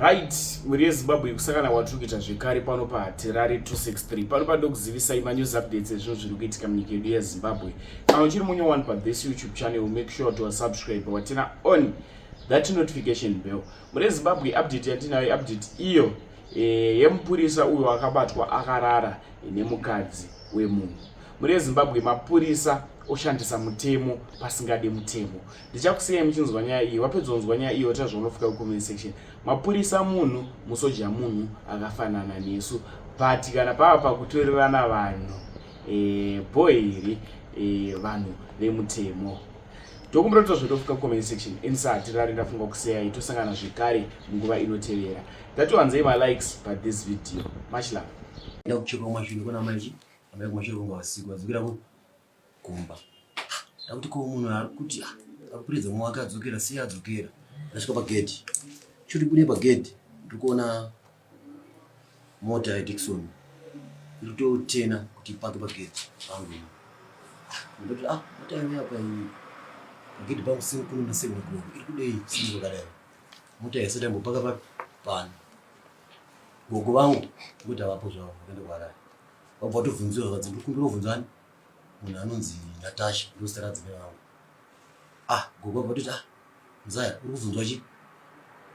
Right, mhuri yeZimbabwe kusangana kwatiri kuita zvekare pano paHatirare 263. Pano pandokuzivisai manews updates ezvinhu zviri kuitika munyika yedu yeZimbabwe. Kana uchiri munyowani pathis YouTube channel, make sure to subscribe watina on that notification bell. Mhuri yeZimbabwe update yandinayo update iyo e, yemupurisa uyo akabatwa akarara nemukadzi wemunhu. Mhuri yeZimbabwe mapurisa oshandisa mutemo pasingade mutemo. Ndichakusiyai muchinzwa nyaya iyi. Wapedza kunzwa nyaya iyi wota zvaunofika kucomment section. Mapurisa munhu, musoja munhu akafanana nesu. But kana pava pakutorerana vanhu eh, bho here eh, vanhu vemutemo. Tokumbira kuti zvatofika kucomment section. Insati rari ndafunga kusiyai tosangana zvekare munguva inotevera. Ngatiwanzei malikes pa this video. Much love. Ndakuchekwa kumashure kwana mai chi amai kumashure kunga vasiku vadzokera ku kumba. Ndakuti ko munhu ari kuti ah, akupiridza mumwe wake adzokera sei adzokera. Ndasvika pagedhi. Chiri kune pagedhi ndiri kuona mota yaDickson iri kutotena kuti ipake pagedhi pangu. Ndoti ah mota yauya apa iyi pagedhi pangu kuno na 7 o'clock iri kudei simu kwakadai. Mota yese taimbopaka papi pano. Gogo vangu ngokuti havapo zvavo vakaenda kuHarare. Vabva vatobvunziwa zvakanzi ndiri kumbira kubvunza ani munhu anonzi Natasha ndozita radzimai vangu. Ah gogo vabva vatoti ah mzaya uri kubvunzwa chi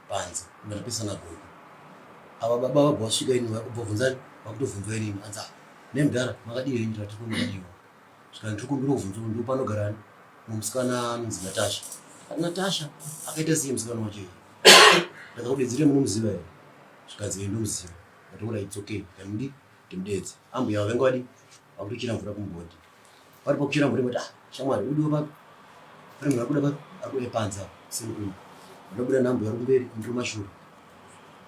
panze ndapesa nagogo. Ava baba vabva vasvika ini vakubva ani vakutobvunzwa inini anzi ah nemudhara makadii henyu ndikati tiri makadiwa. Zvikanzi ndiri kumbira kubvunzwa ndopanogara ani musikana anonzi Natasha. Akati Natasha akaita sei musikana wacho iye? Ndakakudedzera munomuziva here? Zvikanzi eh ndomuziva. Ndatoona it's okay. Ndamudi ndimudedze. Ambuya vanga vadi vakutochera mvura kumugodhi. Vari pakuchera mvura vati ah shamwari udiwa papi? Pane munhu akuda papi? Akuda panze apa seni kuno. Ndobuda nambuya vari kumberi ndiri kumashure.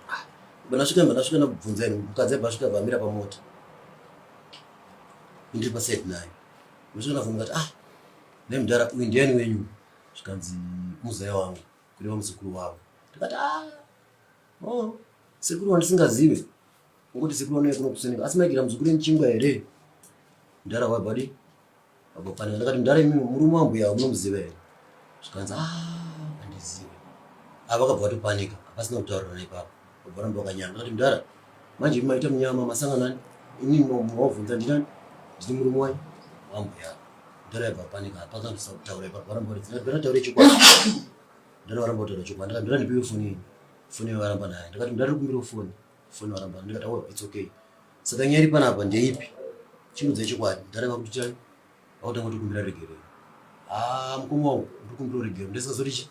Ah ndasvika ndasvika ndabvunza ini mukadzi abva asvika vamira pamota. Ndiri paside naye. Ndosvika ndabvunza ndikati ah nemudhara uyu ndiani wenyu? Zvikanzi muzaya wangu kureva muzukuru wavo. Ndikati ah oh sekuru wandisingazive ngokuti sekuru vanouya kuno kuseneka asi maigira muzukuru wenyu chingwa here? Mudhara wabva adi wabva panika. Ndakati mudhara imi murume wambuya munomuziva here? Zvikanzi ah handizive. Ava vakabva vatopanika hapasina kutaurirana ipapo. Vabva varamba vakanyara. Ndakati mudhara manje imi maita munyama masangana nani? Ini mawabvunza ndinani? Ndini murume wani wambuya. Mudhara yabva apanika hapana kutaura ipapo varamba vari ndakati taure chokwadi. Mudhara varamba kutaura chokwadi. Ndakati mudhara ndipiwe foni yenyu. Foni yavaramba nayo. Ndakati mudhara ndikumbirawo foni. Foni varamba. Ndikati oh it's okay. Saka nyaya iri panapa ndeipi? Chindiudzai chokwadi. Mudhara vakuti chai vakutanga kutikumbira regerero. Ah mukoma wangu ndikumbira regerero. Ndisingazoti chi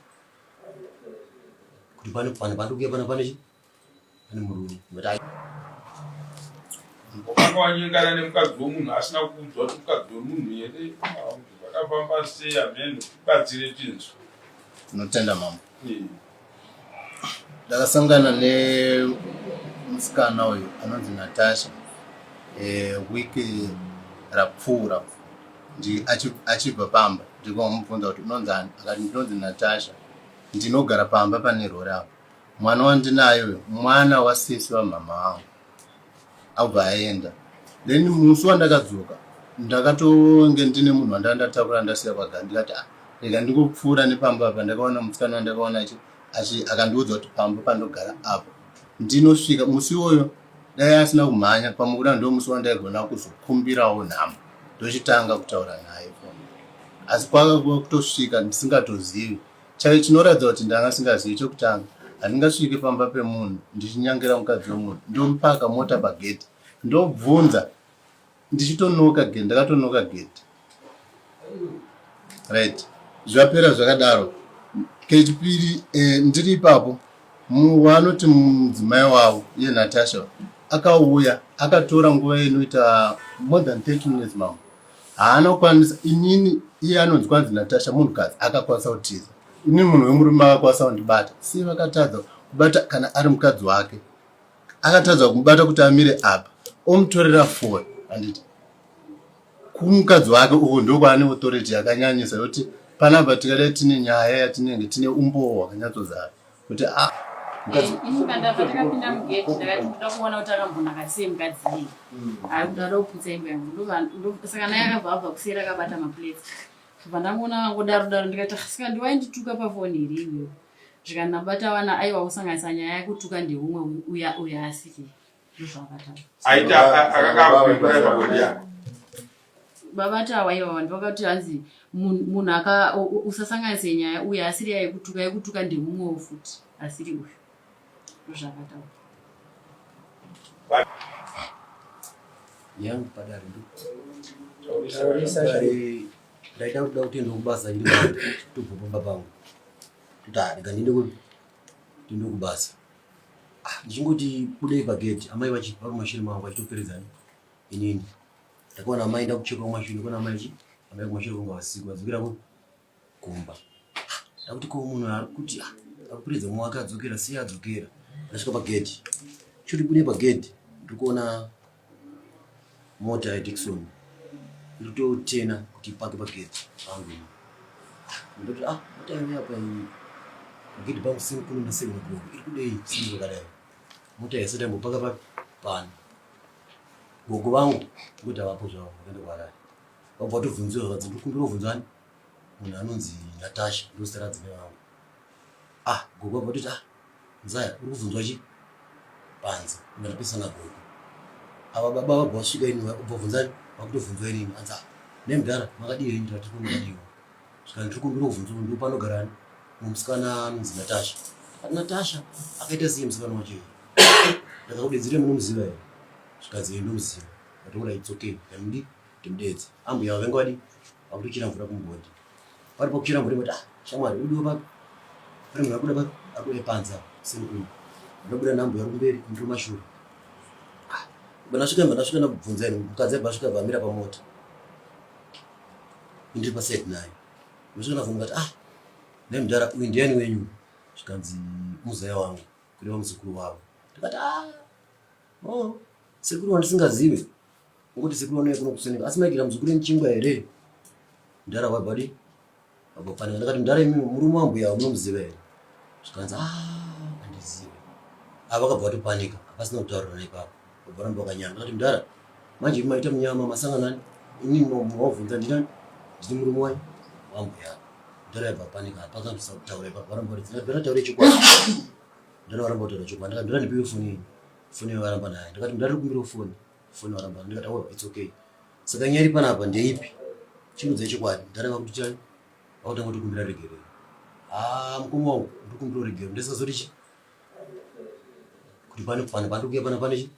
kuti pane pane pandikuya pana pane chi pane murume. But I Wakanga wanyengana nemukadzi wemunhu asina kuudzwa kuti mukadzi wemunhu here kuti zvakafamba sei ameno tibatsire tinzwe. Tinotenda mambo. Ndakasangana nemusikana uyu anonzi Natasha eh, wiki rapfuura achibva pamba ndikamubvunza kuti unonzi ani akati ndinonzi Natasha ndinogara pamba pane rori apo mwana wandinaye uyu mwana wasisi vamhama vangu abva aenda then musi wandakadzoka ndakatonge ndine munhu wandanga ndatakura ndasiya kwaga ndikati ah, rega ndingopfuura nepamba apa ndakaona musikana wandakaona achi akandiudza kuti pamba pandogara apo ndinosvika musi iwoyo dai asina kumhanya pamwe kuda ndo musi wandaigona kuzokumbirawo nhamba ndochitanga kutaura naye asi kwakava kutosvika ndisingatozivi Chaiyo chinoratidza kuti ndanga singazivi chekutanga handingasvike pamba pemunhu ndichinyangira mukadzi wemunhu ndomupaka mota pagate ndobvunza ndichitonoka gate ndakatonoka gate right zvapera zvakadaro kechipiri eh, ndiri ipapo waanoti mudzimai wavo iye natasha akauya akatora nguva inoita more than 30 minutes mambo haana kukwanisa inini iye anonzi kwanzi natasha munhukadzi akakwanisa kutiza inini munhu wemurume akakwanisa kundibata sei vakatadza kubata kana ari mukadzi wake akatadza kumubata kuti amire apa omutorera foni handiti kumukadzi wake uko ndokwaane authority yakanyanyisa yokuti panapa tikadai tine nyaya yatinenge tine umbowo hwakanyatsozara kuti ah mukadzi eh, patakapinda mugate ndakati ndoda kuona kuti akambonaka sei mukadzi iyi mm. ari kuda kuputsa imba yangu saka naye akabva abva kuseri akabata maplates bva ndamuona angodaro daro ndikati ah, saka ndiwaindituka pafoni here iwewe Zvikanzi nababa Tawana aiwa kusanganisa nyaya yekutuka ndeumwe uya uya asiri. Ndozvavakataura. Aita akanga akuimbira pabodi yako. Baba Tawa ivava ndovakati hanzi munhu aka usasanganise nyaya uya asiri yekutuka yekutuka ndemumwewo futi asiri uyu. Ndozvakataura. Yangu padare ndaida kuda kuti kubasa iri tobva pamba pangu kuti ah, rega ndiende kupi ndiende kubasa ah, ndichingoti budei pagedhi amai vari kumashure mangu vachitoperedzani inini ndakaona amai ndakucheka kumashure ndakaona amai chi amai kumashure kunga vasiku vadzokera ku kumba ndakuti ko munhu ari kuti ah, akuperedza mumwe wake adzokera siye adzokera ndasvika pagedhi choti bude pagedhi ndiri kuona mota yadikson iri kutotena kuti ipake pagedhi pangu ndoti ah mota yauya apa iyi pagedhi pangu seni kuno naseven o'clock iri kudei sini kwakadai mota yese taimbopaka papi pano gogo vangu ngokuti havapo zvavo vakaenda kuharare vabva vatobvunziwa zvakanzi ndikumbira kubvunzani munhu anonzi natasha ndozita radzimai vangu ah gogo vabva vatoti ah Mzaya uri kubvunzwa chi panze ungatipesa nagogo ava baba vabva vasvika ini vabvunzani vakutobvunzwa inini anzi ah nemudhara makadii henyu tati kumakadiwa svika ndiri kumbira kubvunzwa ndo panogara ani musikana anonzi Natasha ati Natasha akaita sei musikana wacho iye ndakakudedzere munomuziva here zvikanzi iye ndomuziva ndatoona it's okay ndamudi ndimudedze ambuya vanga vadi vakutochera mvura kumugodhi vari pakuchera mvura vati ah shamwari udiwa papi pane munhu akuda papi akuda panze apa seni kuno ndinobuda nambuya uri kumberi ndiri kumashure ah ndasvika ndasvika ndabvunza ini mukadzi abva asvika vamira pamota ndiri paside naye ndosvika ndabvunza ndikati ah nhai mudhara uyu ndiani wenyu zvikanzi muzaya wangu kureva muzukuru wavo ndikati ah oh sekuru wandisingazive Ngokuti sekuru vanouya kuno kuseneka asi maigira muzukuru wenyu chingwa here? Mudhara wabva di? Wabva panika. Ndakati mudhara imi murume wambuya munomuziva here? Zvikanzi ah handizive. Ava vakabva vatopanika hapasina kutaurirana ipapo. Vabva varamba vakanyanga. Ndakati mudhara manje imi maita munyama masangana nani? Ini mawabvunza ndinani? Ndini murume wayi wambuya. Mudhara yabva panika hapana kutaura ipapo. Varamba vari mudhara taure chokwadi. Mudhara varamba kutaura chokwadi. Ndakati mudhara ndipiwe foni yenyu. Foni yavaramba nayo. Ndakati mudhara ndikumbire foni. Foni varamba ndikati oh it's okay. Saka nyaya iri panapa ndeipi? Chimudzai chokwadi. Ndareva kuti chai vakutanga kutikumbira regerero. Ah mukoma wangu ndikumbira regerero. Ndisazoti chi kuti pane pane pandikuya pana pane chi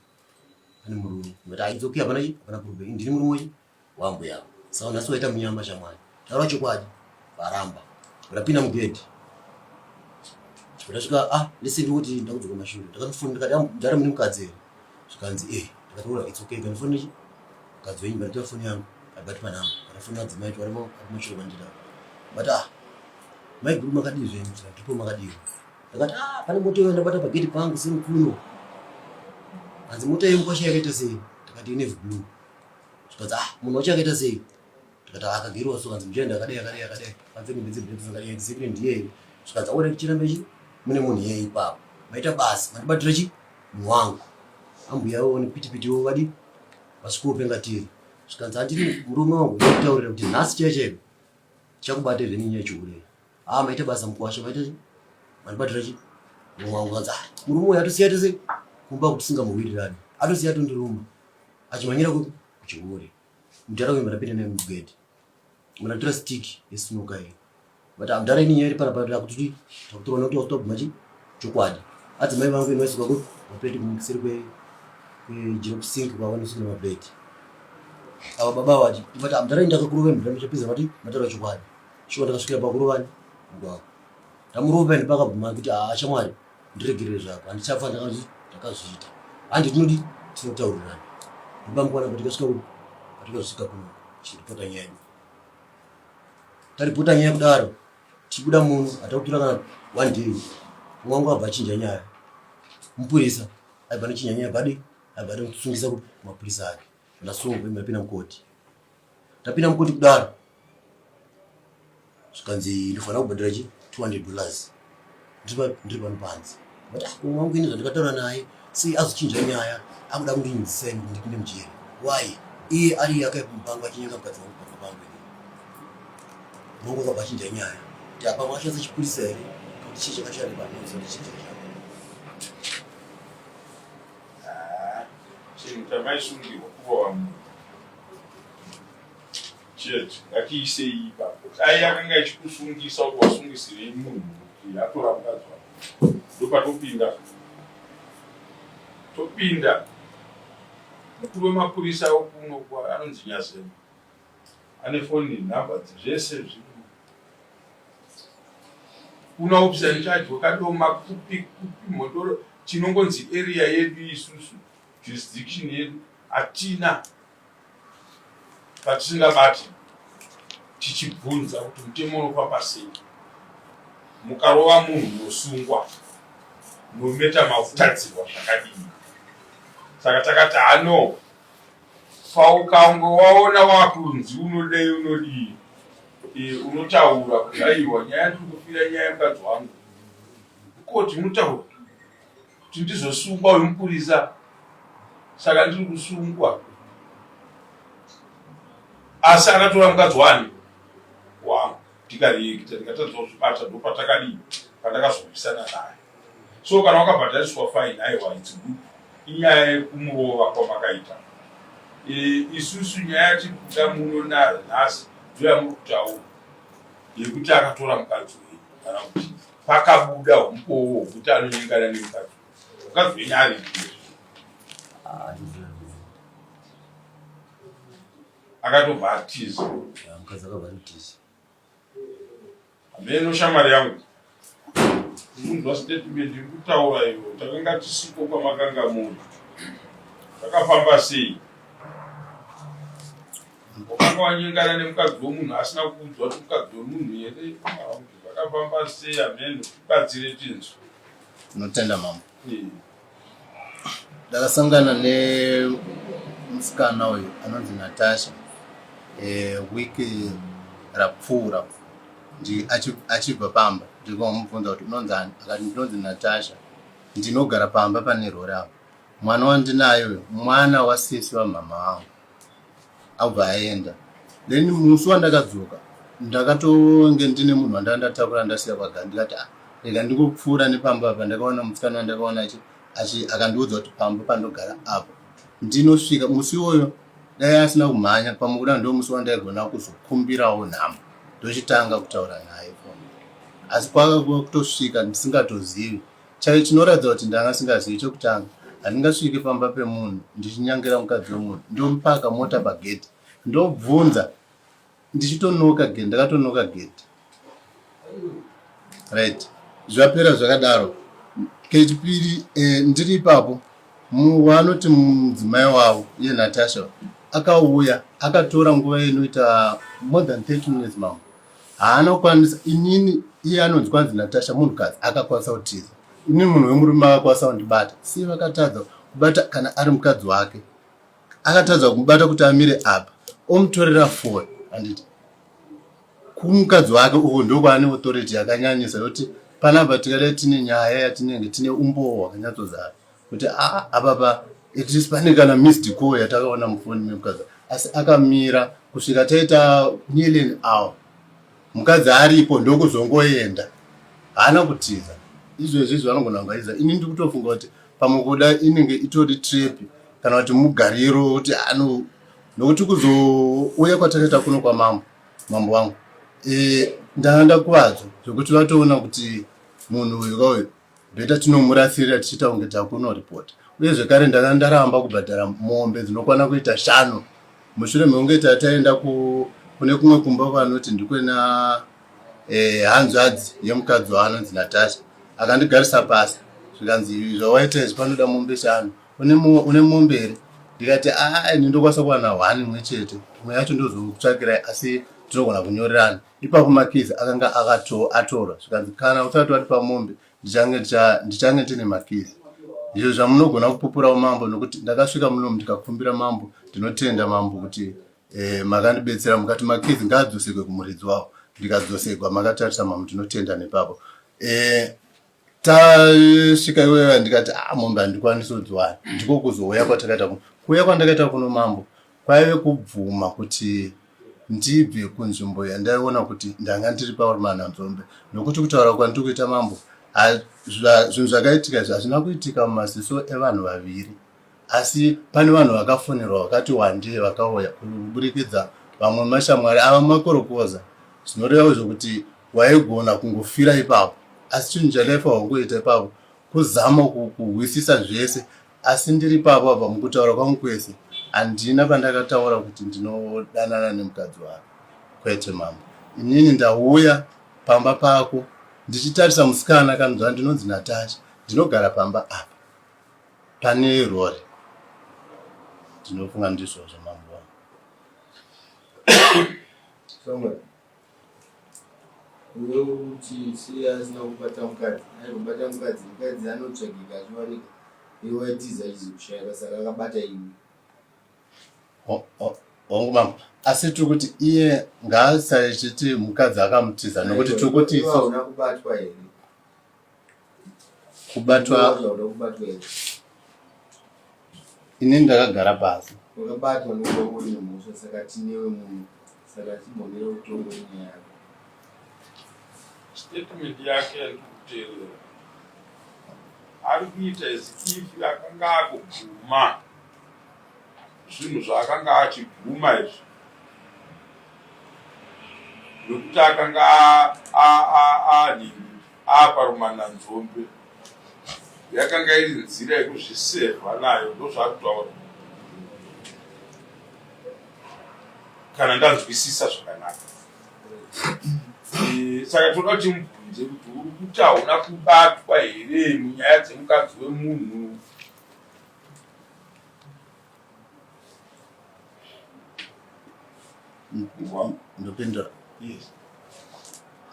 pane murume. But ah it's okay hapana chi hapana problem. Ndini murume wachi wambuya. Saka nhasi waita munyama shamwari. Taura chokwadi. Varamba. Ndapinda mugedhi. Ndasvika ah listen ndikuti ndakudzoka mashure. Ndakatofona ndikati ah mudhara mune mukadzi here? Zvikanzi eh ndakati ora it's okay kanifone chi mukadzi wenyu ndatora foni yangu abati panhamba. Ndakafona adzimai tu arimo kumashure kwandida. But ah maiguru makadii zvenyu? Ndipo makadii. Ndakati ah pane moto iyo ndabata pagate pangu seni kuno. Hanzi mota yemukwasha yakaita sei? Ndakati ine blue. Zvikanzi ah munhu wacho akaita sei? Ndikati ah akagerwa so hanzi muchaenda akadai akadai akadai. Panze ndidzi ndidzi akadai ndisi ndiye here? Zvikanzi aone kuchiramba ichi mune munhu yeye ipapo. Maita basa mandibatira chi munhu wangu. Ambuya avo nepiti piti wo vadi vasvikopenga tiri. Zvikanzi handiri murume wangu ndikutaurira kuti nhasi chaiyo chaiyo chakubata here nenyaya yechihure. Ah maita basa mukwasha maita chi mandibatira chi munhu wangu kanzi ah murume uyu atosiya tose kumba kuti tisingamuwirirani. Atosiya atondiruma. Achimhanyira kupi kuchihure. Mudhara uyu ndapinda naye mugedhi. Muratora stick yesnoka iyi. But mudhara ini nyaya iri panapa ndakuti takutorwa nekuti wakutobvuma chi chokwadi. Adzimai vangu inoisuka kupi maplate kumuseri kwe kwejira kusink kwavanosuka nemaplate. Ava baba vati but mudhara ini ndakakurova mudhara muchapedza mati mataura chokwadi. Shuwa ndakasvikira pakurovani mugwagwa. Ndamurova ende pakabvuma kuti haa shamwari ndiregerere zvako handichafa ndakazviita. Handi tinodi tinotaurirana. Ndibamukwana kuti tikasvika kupi patikazosvika kuno tichiripota nyaya yedu. Taripota nyaya kudaro tichibuda muno hatakutora kana one day. Mumwe wangu abva achinja nyaya. Mupurisa aibva anochinja nyaya badi aibva anosungisa kupi mapurisa ake. Ndasungwa ndapinda mukoti. Ndapinda mukoti kudaro zvikanzi ndofanira kubhadhara chi 200 dollars ndiri pano panze but ah, umwe wangu ini zvandikataura naye sei azochinja nyaya akuda kundinyudzisa ini kuti ndipinde mujeri why iye ari akaipa mupango achinyenga mukadzi wangu pamba pangu ini mungu akabva achinja nyaya kuti apa washandisa chipurisa here Kuti chii chakashata panonzi kuti chii chakashata. Ah, chinhu chamaisungirwa kurova munhu chete ngatiisei ipapo dai yakanga ichikusungisa kuti wasungisirei munhu kuti atora mukadzi wako ndopatopinda topinda mukuru wemapurisa okuno anonzi nyazema ane foni nhamba zvese zviri kuna officer in charge wakadoma kupi kupi mhondoro chinongonzi area yedu isusu jurisdiction yedu hatina patisingabati tichibvunza kuti mutemo unofamba sei mukarova munhu munosungwa nometa makutadzirwa zvakadii saka takati hano Paukange waona wakunzi unodei unodii e, unotaura kuti aiwa nyaya ndiri kufira nyaya yemukadzi wangu koti unotaura kuti ndizosungwa uyu mupurisa saka ndiri kusungwa asi akatora mukadzi wani wangu tikareekita tikatadza kuzvibata ndopatakadii pandakazorwisana naye so kana wakabhadhariswa fine aiwa its good inyaya yekumurova kwamakaita e, isusu nyaya yatiri kuda muno nanhasi ndoyamuri kutaura yekuti akatora mukadzi wenyu kana kuti pakabuda umbowo hwekuti anonyengana nemukadzi mukadzi wenyu aripi Ah, akatobva atiza mukadzi akabva atiza Hameno shamwari yangu. Munzwa statement iri kutaura iyo takanga tisiko kwamakanga muri. Zvakafamba sei? Wakanga wanyengana nemukadzi wemunhu asina kuudzwa kuti mukadzi wemunhu here? Zvakafamba sei hameno tibatsire tinzwe. Tinotenda mambo. Ndakasangana nemusikana uyu anonzi Natasha eh, wiki rapfuura achibva pamba ndikamubvunza kuti unonzi ani akati ndinonzi Natasha ndinogara pamba pane rori apo mwana wandinaye uyu mwana wasisi vamhama vangu abva aenda then musi wandakadzoka ndakatonge ndine munhu wandanga ndatakura ndasiya kwaga ndikati ah, rega ndingopfuura nepamba apa ndakaona musikana wandakaona achi akandiudza kuti pamba pandogara apo ndinosvika musi iwoyo dai asina kumhanya pamwe kuda ndo musi wandaigona kuzokumbirawo nhamba ndochitanga kutaura naye foni asi kwaka kutosvika ndisingatozivi Chaiyo chinoratidza kuti ndanga singazivi chekutanga handingasvike pamba pemunhu ndichinyangira mukadzi wemunhu ndomupaka mota pagate ndobvunza ndichitonoka gate ndakatonoka gate right zvapera zvakadaro kechipiri eh, ndiri ipapo waanoti mudzimai wavo iye natasha akauya akatora nguva inoita more than 30 minutes mambo haana kukwanisa inini iye anonzi kwanzi natasha munhukadzi akakwanisa kutiza inini munhu wemurume akakwanisa kundibata sei vakatadza kubata kana ari mukadzi wake akatadza kumubata kuti amire apa omutorera foni handiti kumukadzi wake uko ndokwaane authority yakanyanyisa yokuti panapa tikadai tine nyaya yatinenge tine umbowo hwakanyatsozara kuti aa apapa at least pane kana missed call yatakaona mufoni memukadzi asi akamira kusvika taita nearly an hour mukadzi aripo ndokuzongoenda haana kutiza izvezvi izvi vanogona kungaiza ini ndiri kutofunga kuti pamwe kuda inenge itori trap kana kuti mugariro kuti ano nokuti kuzouya kwatakaita kuno kwamambo mambo wangu e, ndanga ndakuvadzwa zvekuti vatoona kuti munhu uyu kauyu Better tinomurasirira tichiita kunge takunoripota. Uye zvekare ndanga ndaramba kubhadhara mombe dzinokwana kuita shanu mushure mekunge tataenda kune kumwe kumba kwanoti ndikwena eh, hanzvadzi yemukadzi waanonzi Natasha akandigarisa pasi zvikanzi zvawaita izvi panoda mombe shanu une mombe here ndikati aa ini ndokwanisa kuwana one imwe chete imwe yacho ndozokutsvakirai asi tinogona kunyorerana Ipapo makeys akanga atorwa zvikanzi kana usati watipa mombe ndichange ndichange ndine makeys. Izvo zvamunogona kupupurawo mambo nokuti ndakasvika muno ndikakumbira mambo ndinotenda mambo kuti eh, makandibetsera mukati makeys ngaadzosekwe kumuridzi wawo ndikadzosekwa makatarisa mambo ndinotenda nepapo eh, tasvika iwewe ndikati ah, mombe handikwanisi kudziwana ndiko kuzouya kwatakaita kuno kuuya kwandakaita kuno mambo kwaive kubvuma kuti ndibve kunzvimbo yandaiona kuti ndanga ndiri parumananzombe nokuti kutaura kwandiri kuita mambo zvinhu zvakaitika izvi hazvina kuitika mumaziso evanhu vaviri asi pane vanhu vakafonerwa vakati wandei vakauya kuburikidza vamwe mashamwari ava makorokoza zvinoreva zvokuti waigona kungofira ipapo asi chinhu chandaifanirwa kungoita ipapo kuzama kuhwisisa zvese asi ndiri ipapo apa mukutaura kwangu kwese handina pandakataura kuti ndinodanana nemukadzi wako kwete mambo inini ndauya pamba pako ndichitarisa musikana kanzva ndinonzi natasha ndinogara pamba apa pane rori ndinofunga ndizvozvo mambo wangu. Samuel, iwe kuti sei asina kubata mukadzi? Aingobata mukadzi, mukadzi anotsvagika achiwanika. Iwe waitiza achizokushayika saka akabata iwe. Hongu mambo, asi tiri kuti iye ngaasachiti mukadzi akamutiza nokuti tiri kuti Iwe hauna kubatwa here? Kubatwa ini ndakagara pasi. Wakabatwa nekuda uri nemhosva saka tinewe munhu saka chimbomira utongwe nyaya yako. Statement yake yandiri kuteerera ari kuita as if akanga akubvuma zvinhu zvaakanga achibvuma izvi nokuti akanga anhingi aparumananzombe yakanga iri nzira yekuzvisevha nayo ndozvaari kutaura kana ndanzwisisa zvakanaka eh, saka toda kuti mubvunze kuti uri kuti hauna kubatwa here munyaya dzemukadzi wemunhu Ndopindura. Yes.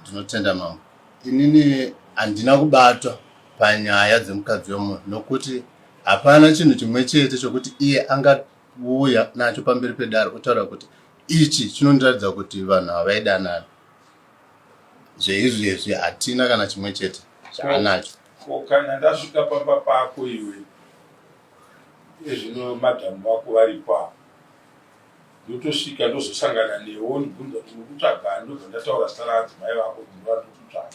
Ndinotenda mambo. Inini handina kubatwa panyaya dzemukadzi wemunhu nokuti hapana chinhu chimwe chete chokuti iye angauya nacho pamberi pedare otaura kuti ichi chinondiratidza kuti vanhu havaidanana. Zveizvezvi hatina kana chimwe chete chaanacho. Ko kana ndasvika pamba pako iwe Iye zvino madam vako varipo apa ndotosvika ndozosangana newe wondibvunza kuti uri kutsvaga ani ndobva ndataura zita raadzimai vako kuti ndivo vari kutsvaga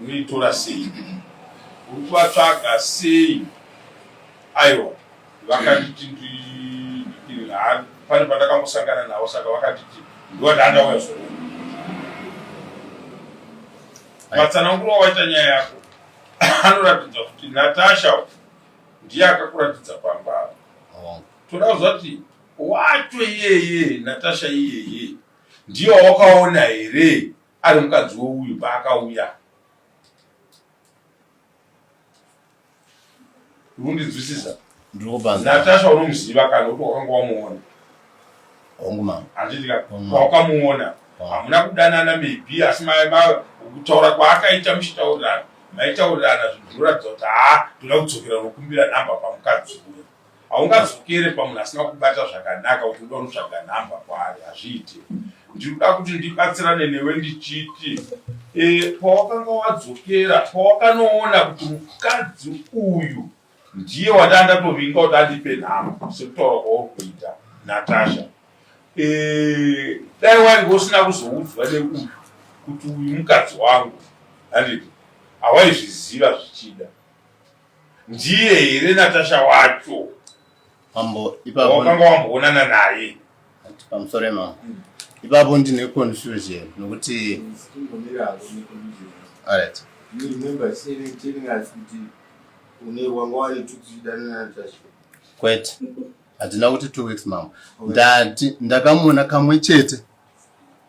unoitora sei uri kuvatsvaga sei aiwa vakanditi ndiri pane pandakambosangana navo saka vakanditi ndovadandauya zvoona Matsananguro awaita nyaya yako anoratidza kuti Natasha ndiye akakuratidza pamba apa. Oh. Toda kuziva kuti wacho iyeye Natasha iyeye ndiye wawakaona here ari mukadzi weuyu paakauya? Uri kundinzwisisa? Natasha unomuziva kana kuti wakanga wamuona? Hongu mama. Handiti ka wakamuona. Hamuna kudanana maybe asi kutaura kwaakaita muchitaurirana maitaurirana zvinhu zvinoratidza kuti haa toda kudzokera unokumbira nhamba pamukadzi uya. Haungadzokere pamunhu asina kubata zvakanaka kuti unoda kunotsvaga nhamba kwaari hazviite. Ndinoda kuti ndibatsirane newe ndichiti e, pawakanga wadzokera pawakanoona kuti mukadzi uyu ndiye wandanga ndatovinga kuti andipe nhamba sekutaura kwauri kuita Natasha e, dai wainge usina kuzoudzwa neuyu kuti uyu mukadzi wangu handiti hawaizviziva zvichida Ndiye here Natasha wacho? Mambo ipapo wakanga wamboonana naye? Pamusoro mambo. Ipapo ndine confusion nokuti Alright. You remember saying telling us kuti une wanga wane tukuchidanana naTasha? Kwete. Handina kuti 2 weeks mambo. Ndati ndakamuona kamwe chete.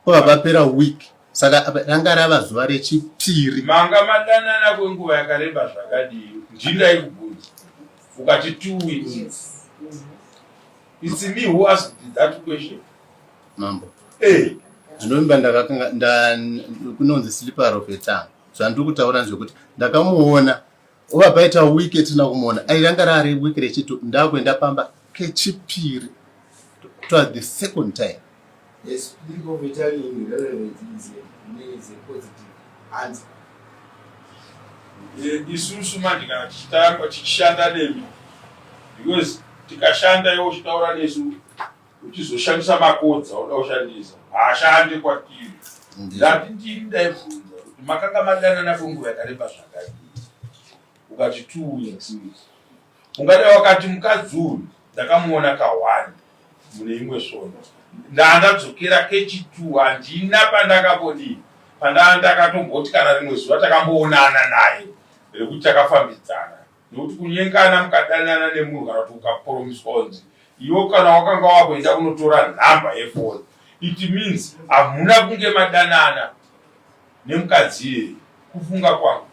Kwava papera week saka apa ranga rava zuva rechipiri. Manga madanana kwenguva yakareba zvakadii? Ndini ndaikubvunza ukati 2 weeks. It's me who asked that question. Mambo. Eh. Ndinovimba ndakakanga nda kunonzi slipper of a tongue. Zvandiri kutaura ndezvekuti ndakamuona Ova paita week yatisina kumuona ai ranga rari week rechitu ndakuenda pamba kechipiri to the second time. Yes, speak of Italian relevant is a, is a positive answer. Eh, isusu manje kana tichitanga tichishanda nemi because Tikashanda iwe uchitaura nesu uchizoshandisa makodzi auda kushandisa haashande kwatiri. Ndati ndini ndaibvunza kuti makanga madanana kwenguva yakareba zvakadii, ukati 2 weeks. Ungadai wakati mukadzi uyu ndakamuona kahwani mune imwe svondo, ndandadzokera kechitu, handina pandakambodii pandaa ndakatomboti kana rimwe zuva takamboonana naye rekuti takafambidzana. Nekuti kunyengana mukadanana nemunhu kana kuti ukaporomiswa kunzi iwe kana wakanga wakuenda kunotora nhamba yefoni, it means hamuna kunge madanana nemukadzi iyeye, kufunga kwangu,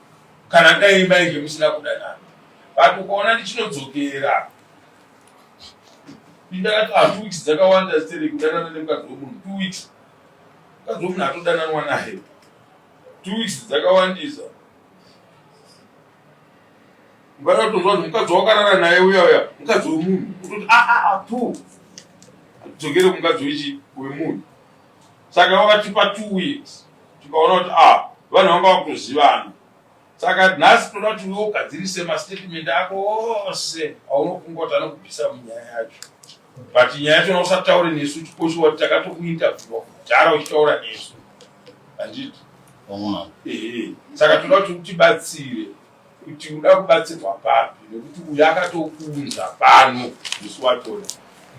kana dai mainge musina kudanana. But ukaona ndichinodzokera ndakati ah, 2 weeks dzakawanda ziterei kudanana nemukadzi wemunhu. 2 weeks, mukadzi wemunhu atodananwa naye 2 weeks dzakawandisa. Ungada kutonzwa kuti mukadzi wakarara naye uya uya mukadzi wemunhu, kutoti a a a tu dzokere kumukadzi wechi wemunhu. Saka wakatipa 2 weeks, tikaona kuti a vanhu vanga vakutozivana. Saka nhasi toda kuti iwe ugadzirise mastatement ako ose aunofunga kuti anokubvisa munyaya yacho, but nyaya yacho usataure nesu uchikoshiwa kuti takatokuinterviewa kudhara uchitaura nesu, handiti? Ehe, saka toda kuti utibatsire kuti uda kubatsirwa papi, nekuti uyu akatokuunza pano musi wachona.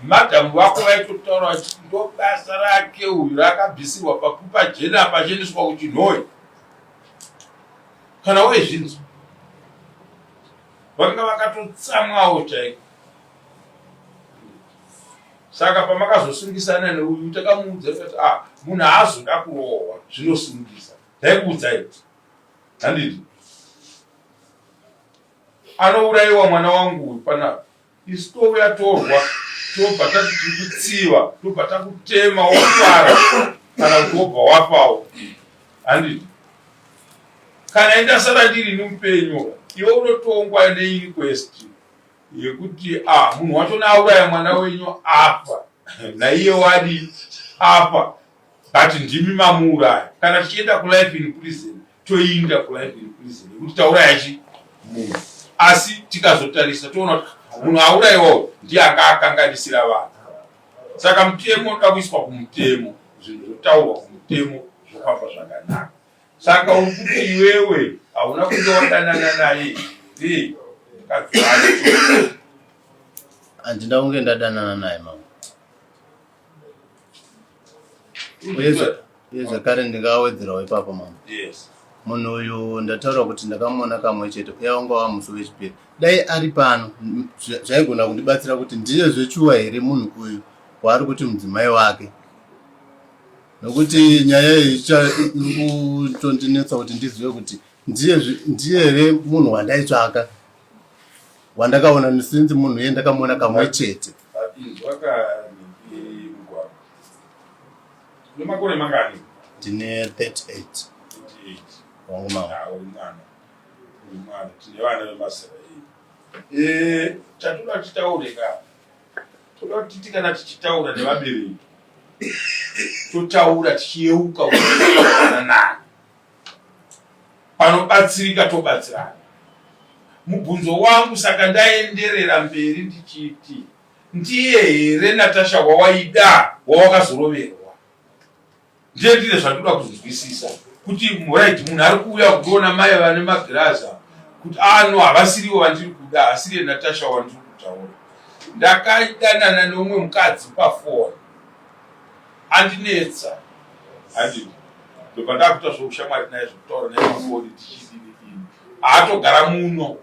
Madhamu vako vaitotaura vachiti ndo basa rake uyu rakabvisirwa papupa jena apa achiendeswa kuChinhoyi. Kana waizvinzwa, vanga vakatotsamwawo chaiko. Saka pamakazosungisana neuyu, takamuudza tikati ah, munhu haazoda kurohwa zvinosungisa. Ndaikuudzai, handiti? Anourayiwa mwana wangu uyu panapa, isu touya torwa, tobva tati tiri kutsiva, tobva takutema wokuvara kana kuti wobva wafawo, handiti? Kana indasara ndiri mupenyu, iwe unotongwa neinquest yekuti ah, munhu wacho naauraya mwana wenyu afa, naiye wadi afa, but ndimi mamuuraya. Kana tichienda kulife in prison, toinda kulife in prison yekuti tauraya chi munhu, asi tikazotarisa toona kuti munhu aurayiwawo ndiye anga akanganisira vanhu. Saka mutemo unoda kuiswa kumutemo, zvinhu zvotaurwa kumutemo zvofamba zvakanaka. Saka uri kuti iwewe hauna kunge wadanana naye here mukadzi wacho? Handina kunge ndadanana naye, mama. Uye zvakare ndingawedzerawo ipapo, mama. Yes. Munhu uyu ndataura kuti ndakamuona kamwe chete, uye wanga wava musi wechipiri. Dai ari pano zvaigona kundibatsira kuti ndiye zvechuwa here munhu uyu waari kuti mudzimai wake, nokuti nyaya iyi iri kutondinetsa kuti ndizive kuti ndiye here munhu wandaitsvaka wandakaona, since munhu iye ndakamuona kamwe chete. Inzwa kaniki mugwagwa. Une makore mangani? Ndine 38. 38. Wangu, mama. Ah, uri mwana. Uri mwana. Tine vana vemazera edu. Chatoda titaure ka. Toda kuti titi kana tichitaura nevabereki, totaura tichiyeuka kuti nani panobatsirika tobatsirana. Mubvunzo wangu, saka ndaenderera mberi ndichiti, ndiye here Natasha wawaida wawakazoroverwa? Ndiye ndine zvandoda kuzonzwisisa kuti right, munhu ari kuuya kundiona mai vane magirazi ava kuti ano havasirivo vandiri kuda, hasiriye Natasha wandiri kutaura. Ndakadanana neumwe mukadzi pafoni andinetsa, handiti? Ndobva ndakuita zvoushamwari naye, zvokutaura naye pafoni tichidini dini, haatogara muno.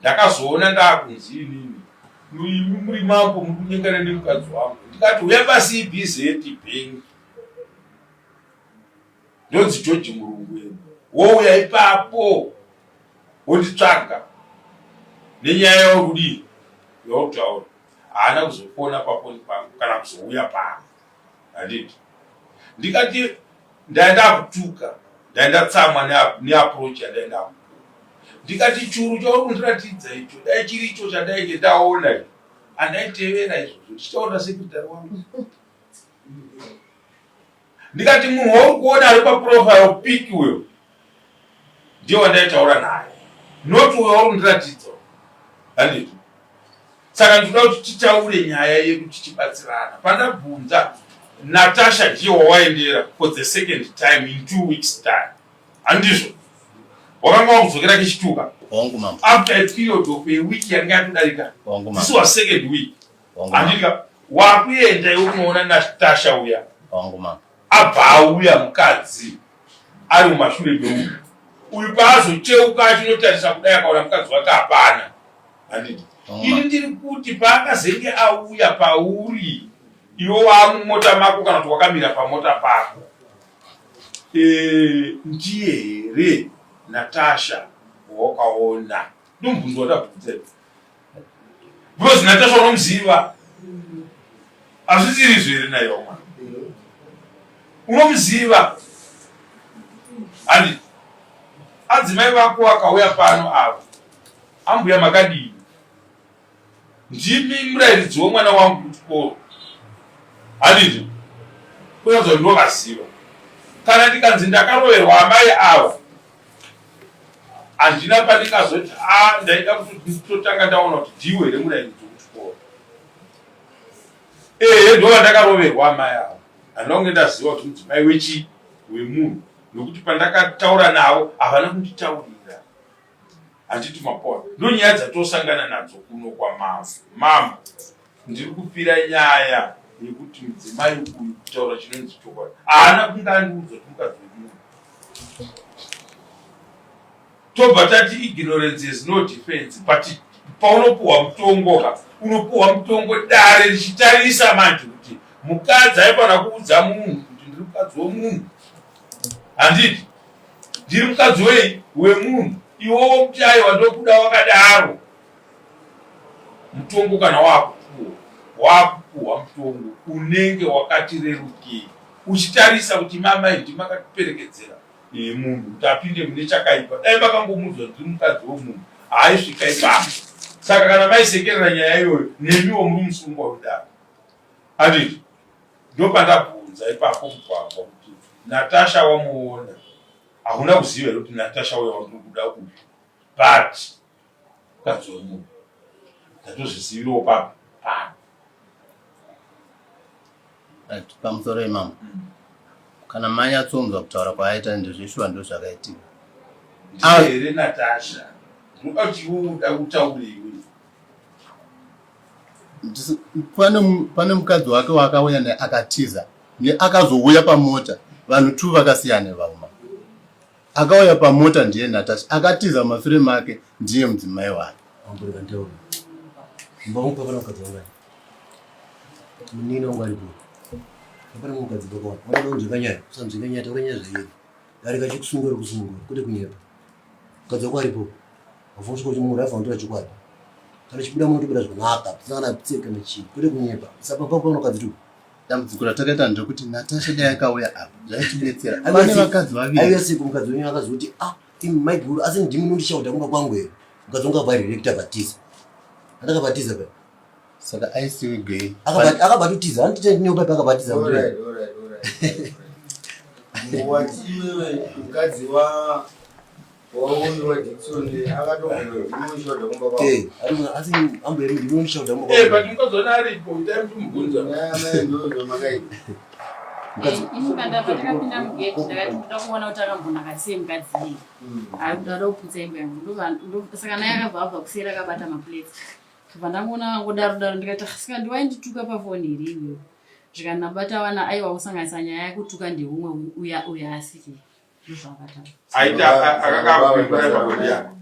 Ndakazoona ndaakunzi inini, imi muri mambo, muri kunyengana nemukadzi wangu. Ndikati uya paCBZ Bank, ndonzi George Murungu eni, wouya ipapo wonditsvaga nenyaya yauri kudii yauri kutaura. Haana kuzopona pafoni pangu kana kuzouya pano, handiti? Ndikati ndaenda kutuka, ndaenda tsamwa neapproach yandaenda kutuka. Ndikati churu chauri kundiratidza icho, dai chiri icho chandainge ndaona icho, handaitevera izvozvo ndichitaurira sekretary wangu. Ndikati munhu wauri kuona ari paprofile pic uyo ndiye wandaitaura naye, not uyo wauri kundiratidza, handiti? Saka ndinoda kuti titaure nyaya yedu tichibatsirana. Pandabvunza Natasha ndiye wawaendera for the second time in 2 weeks time, handizvo? Wakanga wakudzokera kechituka Hongu, mambo. after a period of a week yanga yatodarika. Hongu, This mambo. was second week. Hongu, mambo. Handika wakuenda iwe kunoona Natasha uya. Hongu, mambo. Abva auya mukadzi ari mumashure meuyu. Uyu paazocheuka achinotarisa kudai, akaona mukadzi wake hapana, handiti? Hongu, Ini mambo. ndiri kuti paakazenge auya pauri iwe waamumota mako kana kuti wakamira pamota pako, ndiye here Natasha wawakaona? Ndomubvunzo wandabvunza, because Natasha unomuziva, hazvisirizvo here? Naiwa mwana unomuziva, handiti? Adzimai vako akauya pano ava, ambuya makadini? Ndimi murayiridzi wemwana wangu kuchikoro, handiti? Kuratidza kuti ndovaziva. Kana ndikanzi ndakaroverwa amai ava, handina pandingazoti a ndaida kuti totanga ndaona kuti ndiwe here murayiridzi wekuchikoro. Ehe, ndova ndakaroverwa amai ava. Handina kunge ndaziva kuti mudzimai wechi wemunhu, nokuti pandakataura navo havana kunditaurira, handiti? Mapona ndo nyaya dzatosangana nadzo kuno kwamambo. Mambo, ndiri kupira nyaya yekuti mudzimai uyu, kutaura chinonzi chokwadi, haana kunge andiudza kuti mukadzi wemunhu. Tobva tati ignorance is no defense, but paunopuhwa mutongo ka, unopuhwa mutongo dare richitarisa manje kuti mukadzi aifanira kuudza munhu kuti ndiri mukadzi wemunhu, handiti? Ndiri mukadzi wei wemunhu. Iwowo kuti aiwa, ndokuda wakadaro. Mutongo kana wakupuhwa, wakupuhwa mutongo unenge wakati rerukei, uchitarisa kuti mama ndimakatiperekedzera munhu kuti apinde mune chakaipa. Dai makangomuudza kuti ndiri mukadzi wemunhu, haaisvika ipapo. Saka kana maisekerera nyaya iyoyo, nemiwo muri musungwa wedaro, handiti? Ndopandabvunza ipapo mugwagwa kuti Natasha wamuona, hauna kuziva here kuti Natasha uya wandiri kuda uyu, but mukadzi wemunhu? Ndatozvizivirawo papi pano. Right, pamusoro imamo, kana manyatsonzwa kutaura kwaaita, ndezveshuwa, ndo zvakaitika. Ndiye here Natasha? Ndinoda kuti iwe uda kutaure iwe. Pane mukadzi wake waakauya naye akatiza neakazouya pamota, vanhu two vakasiyana ivavo. Akauya pamota ndiye Natasha, akatiza mumashure make ndiye mudzimai wake. Mambo, nditaure. Mumba wangu papana mukadzi wangu ari. Munini wangu aripo. Hapana mukadzi pakawanda. Wanoda kunzveka nyaya, usanzveka nyaya, taura nyaya zvairi. Darika chikusungura kusungura, kwete kunyepa. Mukadzi wako aripo. Wafuna kusvika kuti munhu aifanira kutora chokwadi. Kana chibuda munotobuda zvakanaka, pasina kana tseka kana chii, kwete kunyepa. Saka papa pana mukadzi tu. Dambudziko ratakaita ndekuti Natasha dai akauya apa zvaitibetsera. Pane vakadzi vaviri. Aiwa, siku mukadzi wenyu akazoti, ah, imi maiguru, asi ndimi munondishauta kumba kwangu here? Mukadzi wangu akabva arirekta akatiza. Andakabatiza pa. Saka aisiwe gay. Akabatotiza, anditi ndine paipa akabatiza. Alright. Wati iwewe mukadzi wa wauyu waDikson akatombonodhimushota kumba kwako? Eh, asi ambo eri ndimi munondishauta kumba Eh, kwangu. but mukadzi wani aripo, itai muchimubvunza. Nyaya ndozvamakaita. Mukadzi Ini patakapinda mugate ndakati ndoda kuona kuti akambonaka sei mukadzi iyi. Ari kuda kuputsa imba yangu. Saka naye akabva abva kuseri akabata maplates. Ndobva ndamuona angodaro daro, ndikati, "Ah, saka ndiwaindituka pafoni here iwewe?" Zvikanabata vana, aiwa, kusanganisa nyaya yekutuka ndeumwe uya uya asiri. Ndozvaakataura. Aita akanga akupindura pabodi yako.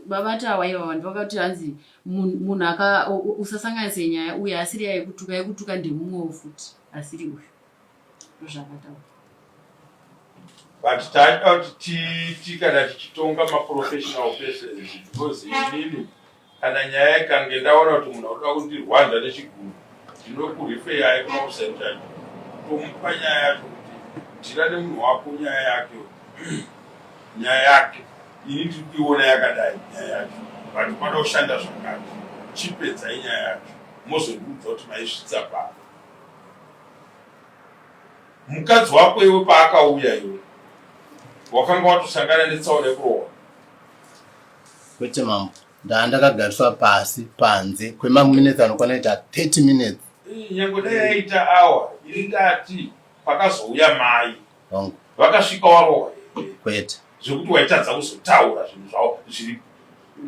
Baba Tawa ivava vanhu vakati hanzi munhu aka usasanganise nyaya uya asiri yekutuka, yekutuka ndemumwewo futi asiri uyu. Ndozvaakataura. But taida kuti titi kana tichitonga maprofessional persons, because inini kana nyaya ikange ndaona kuti munhu akuda kundirwanda nechigumbu, ndinokurifeyai kumaofisai chacho, tomupa nyaya yacho kuti dhira nemunhu wako nyaya yake. Nyaya yake ini ndiri kuiona yakadai nyaya yacho, but kwada kushanda zvakati. Chipedzai nyaya yacho, mozondiudza kuti maisvitsa papi. Mukadzi wako iwe paakauya, iwe wakanga watosangana netsaona yekurohwa? Kwete, mambo. Ndandakagariswa pasi panze kwemaminutes anokwana ita 30 minutes. Nyange dai yaita awa ini ndati pakazouya mai vakasvika warohwa here? Kwete. Zvekuti waitadza kuzotaura zvinhu zvavo zviri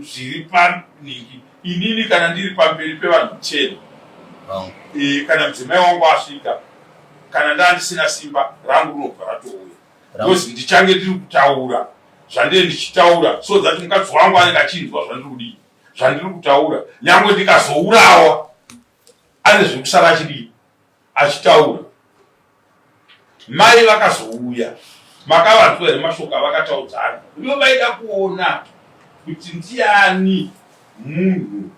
zviri paningi inini kana ndiri pamberi pevanhu chena e, kana mudzimai wangu asvika kana ndandisina simba rangu rinobva ratouya because ndichange ndiri kutaura zvandee ndichitaura so that mukadzi wangu anenge achinzwa zvandiri kudii zvandiri kutaura nyangwe ndikazourawa ane zvekusara achidii achitaura mai vakazouya makavanzwa here mashoko avakataudzana uyo vaida kuona kuti ndiani munhu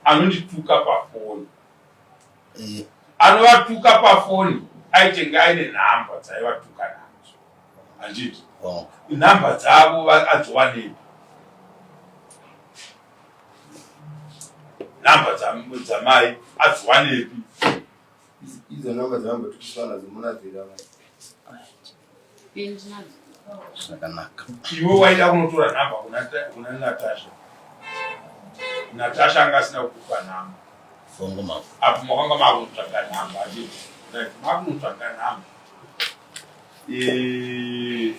anondituka pafoni eh. anovatuka pafoni aitenge aine nhamba dzaivatuka nadzo handiti oh. nhamba dzavo adziwanepi nhamba dzamai adziwanepi Idzo namba dzavambotukiswa nadzo munadzo here amai? Zvakanaka. Iwe waida kunotora nhamba kuna Natasha. Natasha anga asina kukupa nhamba. Bongo mako. Apo makanga makunotsvaga nhamba achiti. Right, makunotsvaga nhamba. Eh,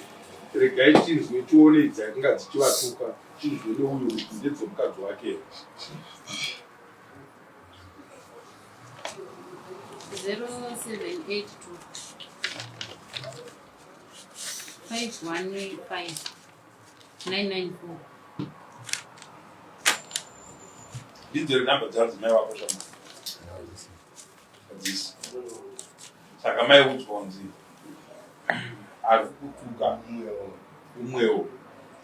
regai tinzwe tione dzainga dzichivatuka tinzwe neuyo kuti ndedzemukadzi wake here. 0782 515 994 ndidzo namba dzadzimai wako shama dzisi saka mai udzwa kunzi ari kutuka umwewo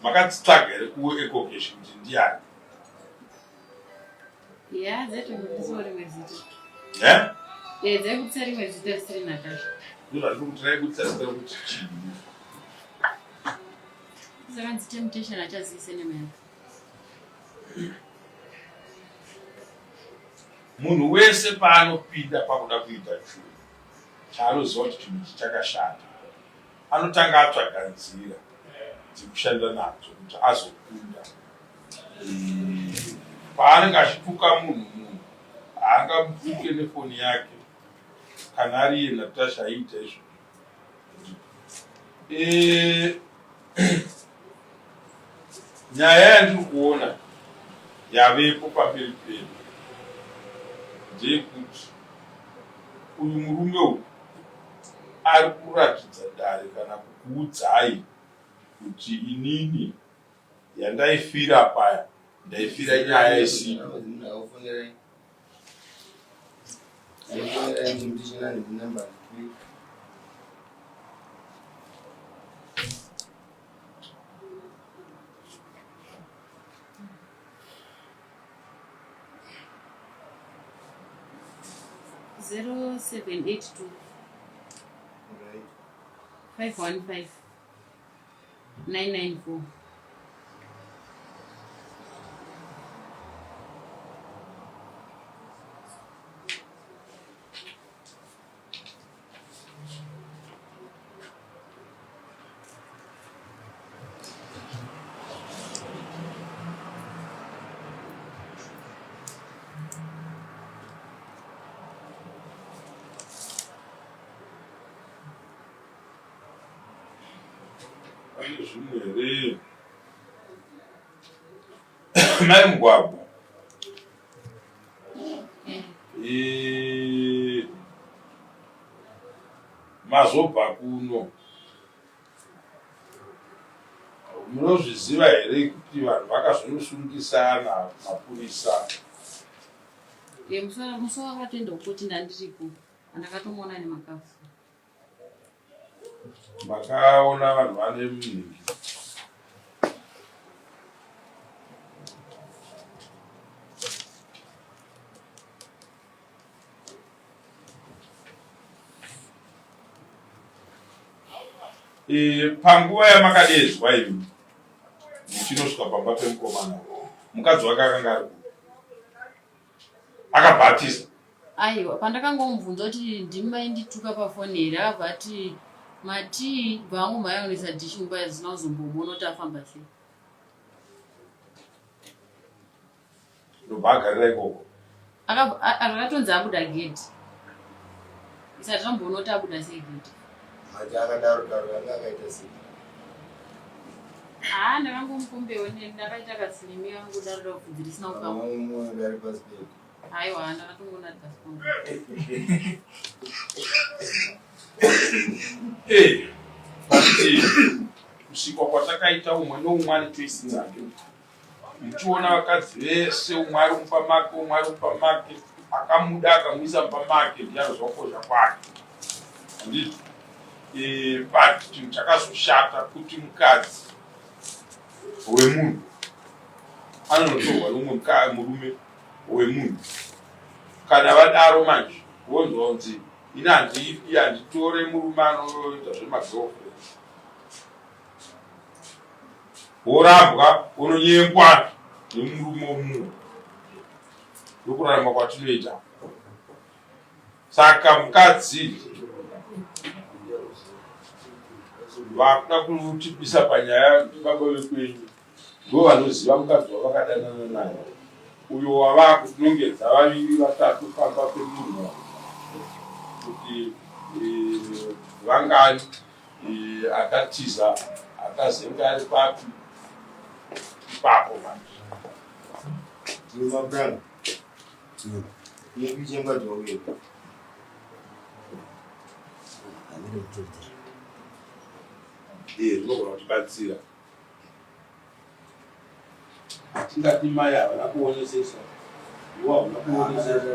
makadzitsvaga here kuecocash kuti ndiyani Yeah, dzaitobudisawo rimwe zita. Eh? Eh, dzaibudisa rimwe zita risiri Natasha. Ndozvandiri kuti raibudisa zita rekuti chii? Zakanzi Temptation achaziise nema yake. Munhu wese paanopinda pakuda kuita chinhu chaanoziva kuti chinhu ichi chakashata, anotanga atsvaga nzira dzekushanda nadzo kuti azokunda. Paanenge achituka munhu munhu haangamutuke nefoni yake kana ari iye Natasha aiita izvo. Eh, nyaya yandiri kuona yavepo pamberi pedu ndeyekuti uyu murume uyu ari kuratidza dare kana kukuudzai kuti inini yandaifira paya ndaifira nyaya isipo 0782 515 994. Pane zvimwe here? Mai Mugwagwa. Eh, mazobva kuno munozviziva here kuti vanhu vakazonosungisana mapurisa eh, musi wakatoenda kuti ndandiripo andakatomuona nemakafu Makaona vanhu vane mhingi. E, panguva yamakadezwa imi muchinosvika pamba pemukomana mukadzi wake akanga ari akabva atiza Aiwa, pandakangomubvunza kuti ndimi maindituka pafoni here akabva ati matii bva angu maionesa dishi nguva yazina kuzombomuona kuti afamba sei. Ndobva agarira ikoko. Akatonzi abuda gedhi. Isati tamboona kuti abuda sei gedhi. Mati akadaro daro anga akaita sei? Haa ndakangomukombewo ndakaita katsinimi kangu daro daro bvudzi risina kukama. Mumwe ari pasi pedu. Aiwa ndakatongoona ari pasi pangu. Eh, pakuti kusikwa kwatakaita umwe noumwe ane choice dzake. Muchiona vakadzi vese umwe ari mumba make, umwe ari mumba make, akamuda akamuisa mumba make ndiye anozwa kukosha kwake. Handiti? Eh, but chinhu chakazoshata kuti mukadzi wemunhu anonotorwa neumwe murume wemunhu. Kana vadaro manje wonzwa kunzi ini handidi handitore murume anoita zvemagirlfriends worambwa unonyengwa nemurume womumwe ndokurarama kwatinoita saka mukadzi vakuda kutibisa panyaya baba vekwenyu ndovanoziva mukadzi wavakadanana naye uyo wavakunongedza vaviri vatatu pamba pemunhu kuti eh, vangani eh, akatiza akazenge ari papi ipapo manje rinogona kutibatsira Tingati mai havana kuonesesa, iwe hauna kuonesesa.